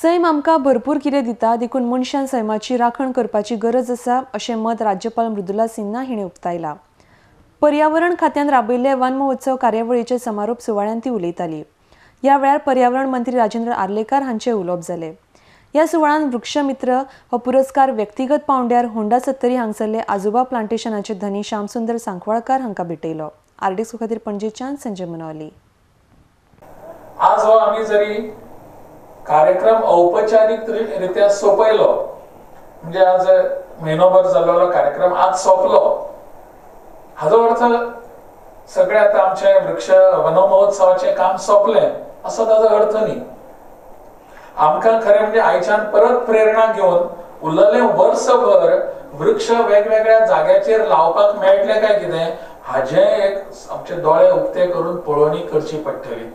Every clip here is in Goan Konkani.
सैम आमकां भरपूर कितें दिता देखून मनशान सैमाची राखण करपाची गरज आसा अशें मत राज्यपाल मृदुला सिन्हा हिणें उक्तायलां. पर्यावरण खात्यान राबयिल्ले वन महोत्सव कार्यावळीचे समारोप सुवाळ्यांत ती उलयताली. ह्या वेळार पर्यावरण मंत्री राजेंद्र आर्लेकार हांचें उलोवप जालें. ह्या सुवाळ्यांत वृक्षमित्र हो पुरस्कार व्यक्तिगत पावंड्यार होंडा सत्तरी हांगसरले आजोबा प्लांटेशनाचे धनी श्यामसुंदर सांकवाळकार हांकां भेटयलो. आरडीएक्स खातीर पणजेच्यान संजय मनोली. आज हो आमी जरी कार्यक्रम औपचारीक रित्या सोंपयलो, म्हणजे आज म्हयनोभर जाल्लो कार्यक्रम आज सोंपलो, हाजो अर्थ सगळे आतां आमचे वृक्ष वनमहोत्सवाचें काम सोंपलें असो ताजो अर्थ न्ही. आमकां खरें म्हणजे आयच्यान परत प्रेरणा घेवन उरलेलें वर्सभर वृक्ष वेगवेगळ्या जाग्याचेर लावपाक मेळटलें काय कितें हाजें एक आमचे दोळे उक्ते करून पळोवणी करची पडटली.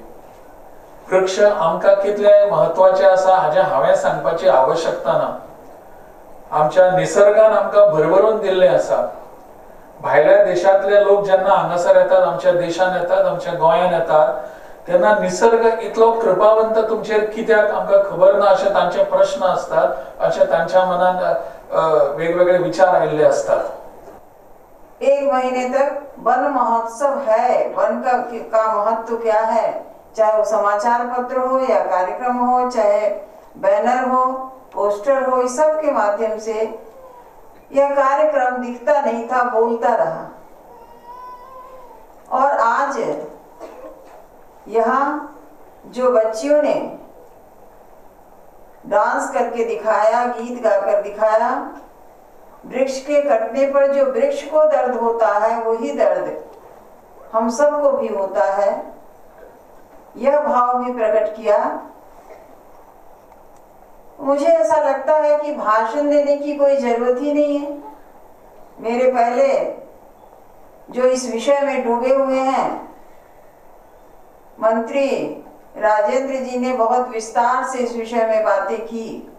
वृक्ष आमकां कितले म्हत्वाचे आसा हाजें हांवें सांगपाची आवश्यकता ना. आमच्या निसर्गान आमकां भरभरून दिल्लें आसा. भायल्या देशांतले लोक जेन्ना हांगासर येतात, आमच्या देशांत येतात, आमच्या गोंयांत येतात, तेन्ना निसर्ग इतलो कृपावंत तुमचेर कित्याक आमकां खबर ना अशे तांचे प्रश्न आसतात, अशे तांच्या मनान वेगवेगळे विचार आयिल्ले आसतात. एक महीने तक वन महोत्सव है, वन का महत्व क्या है, चाहे वो समाचार पत्र हो या कार्यक्रम हो, चाहे बैनर हो, पोस्टर हो, इस सब के माध्यम से यह कार्यक्रम दिखता नहीं था, बोलता रहा. और आज यहाँ जो बच्चियों ने डांस करके दिखाया, गीत गाकर दिखाया, वृक्ष के कटने पर जो वृक्ष को दर्द होता है वही दर्द हम सबको भी होता है, यह भाव भी प्रकट किया. मुझे ऐसा लगता है कि भाषण देने की कोई जरूरत ही नहीं है. मेरे पहले जो इस विषय में डूबे हुए हैं मंत्री राजेंद्र जी ने बहुत विस्तार से इस विषय में बातें की.